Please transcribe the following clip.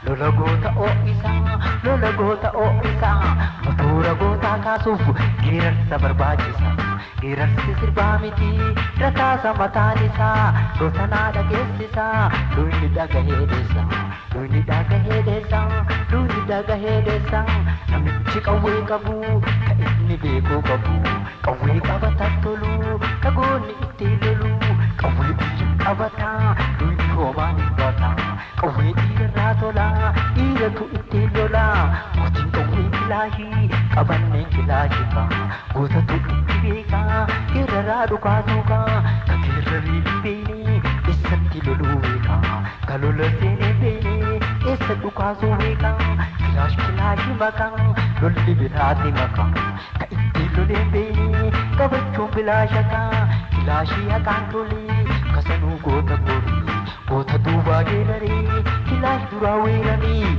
Lola goota oo'isa, lola goota oo'isa. Motora gootaa kaasuuf geerarsa barbaachisa. Geerarsi sirbaa miti, rasaasa mataan isaa. Goota naa dhageessisa, lolli dhagahee deessa. Lolli dhagahee deessa, lolli dhagahee deessa. Namichi qawwee qabu, ka inni beekuu qabu. Qawwee qabata tolu, ka goonni ittiin lolu. Qawwee biyya qabata, lolli hoomaan hin bata. Qawwee dhiirarraa tola, dhiiratu ittiin lola. Mootiin qawwee kilaashii, qabanneen kilaashifa. Gootatu itti beeka, geeraraa dhukaasuuka. Ka geerarri hin beekne, eessatti loluu beeka? Ka lola seenee beekne, eessa dhukaasuu beeka? Kilaash kilaashii maka, lolli biraati maka. Ka ittiin lolee beekne, qabachuun bilaashaka. Kilaashii haqaan tole, kasanuu goota gorii. Goota duubaa geeraree, kilaash duraa weeraree.